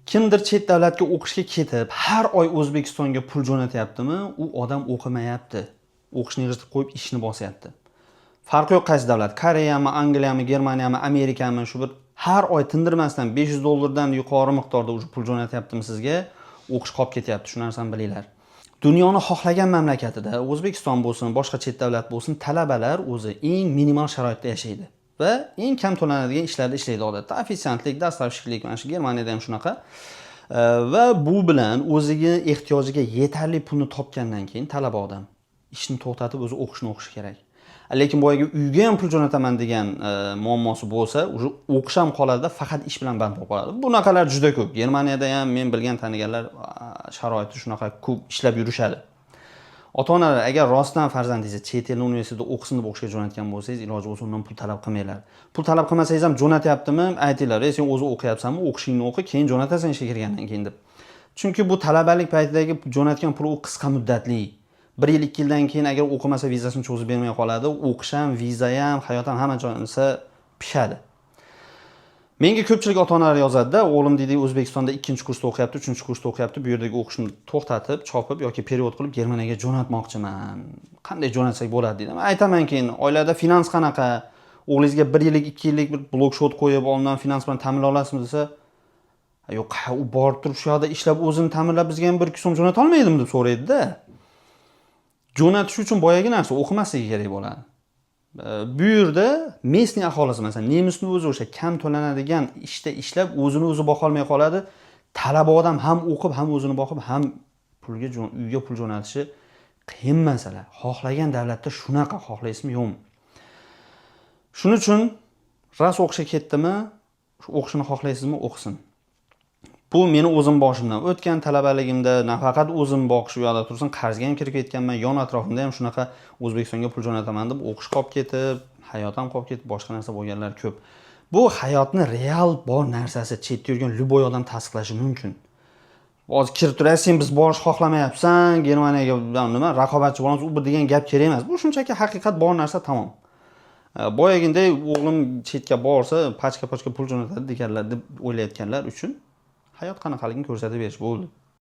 Kimdir chet davlatga o'qishga ketib, har oy O'zbekistonga pul jo'natyaptimi, u odam o'qimayapti. O'qishni yig'ishtirib qo'yib, ishni bosyapti. Farqi yo'q qaysi davlat, Koreyami, Angliyami, Germaniyami, Amerikami, shu bir har oy tindirmasdan 500 dollardan yuqori miqdorda уже pul jo'natyaptimi sizga, o'qish qolib ketyapti, shu narsani bilinglar. Dunyoni xohlagan mamlakatida, O'zbekiston bo'lsin, boshqa chet davlat bo'lsin, talabalar o'zi eng minimal sharoitda yashaydi va eng kam to'lanadigan ishlarda ishlaydi odatda. Ofitsiantlik, доставщик lik, mana shu Germaniyada ham shunaqa. Va bu bilan o'ziga ehtiyojiga yetarli pulni topgandan keyin talaba odam ishni to'xtatib, o'zi o'qishni o'qishi kerak. Lekin boyagi uyga ham pul jo'nataman degan muammosi bo'lsa, уже o'qish ham qoladida, faqat ish bilan band bo'lib qoladi. Bunaqalar juda ko'p. Germaniyada ham men bilgan, taniganlar sharoiti shunaqa ko'p ishlab yurishadi. Ota-onalar, agar rostdan farzandingizni chet el universitetida o'qisin deb o'qishga jo'natgan bo'lsangiz, iloji bo'lsa undan pul talab qilmanglar. Pul talab qilmasangiz ham, jo'natyaptimi, aytinglar: "Ey, sen o'zi o'qiyapsanmi, o'qishingni o'qi, keyin jo'natasan ishga kirgandan keyin", deb. Chunki bu talabalik paytidagi jo'natgan puli u qisqa muddatli. 1 yil, 2 yildan keyin agar o'qimasa, vizasini cho'zib bermay qoladi. O'qish ham, viza ham, hayot ham, hamma narsa pishadi. Menga ko'pchilik ota onalar yozadida: "O'g'lim, deydi, O'zbekistonda ikkinchi kursda o'qiyapti, uchinchi kursda o'qiyapti, bu yerdagi o'qishni to'xtatib, chopib yoki перевод qilib Germaniyaga jo'natmoqchiman, qanday jo'natsak bo'ladi?" deydi. Man aytaman keyin: "Oilada finans qanaqa? O'g'lingizga 1 yillik, 2 yillik bir blok счёт qo'yib, oldindan finans bilan ta'minlay olasizmi?" desa, "Yo'q, u borib turib shu yoqda ishlab, o'zini ta'minlab, bizga ham 1-2 so'm jo'nata olmaydimi?" deb so'raydida. Jo'natish uchun boyagi narsa, o'qimasligi kerak bo'ladi. Bu yerda местный aholisi, masalan, nemisni o'zi o'sha kam to'lanadigan ishda ishlab, o'zini o'zi boqolmay qoladi. Talaba odam ham o'qib, ham o'zini boqib, ham pulga uyga pul jo'natishi qiyin masala. Xohlagan davlatda shunaqa, xohlaysizmi, yo'qmi. Shuning uchun rost o'qishga ketdimi, shu o'qishini xohlaysizmi, o'qisin. Bu meni o'zim boshimdan o'tgan talabaligimda. Nafaqat o'zim boqish u yoqda tursin, qarzga ham kirib ketganman. Yon atrofimda ham shunaqa O'zbekistonga pul jo'nataman deb, o'qish qolib ketib, hayot ham qolib ketib, boshqa narsa bo'lganlar ko'p. Bu hayotni real bor narsasi, chetda yurgan любой odam tasdiqlashi mumkin. Hozir kirib turasiz, sen biz borish xohlamayapsan Germaniyaga, nima raqobatchi bo'lamiz, u bu degan gap kerak emas. Bu shunchaki haqiqat, bor narsa, tamom. Boyaginday o'g'lim chetga borsa, pachka pachka pul jo'natadi deganlar, deb o'ylayotganlar uchun hayot qanaqaligini ko'rsatib berish bo'ldi.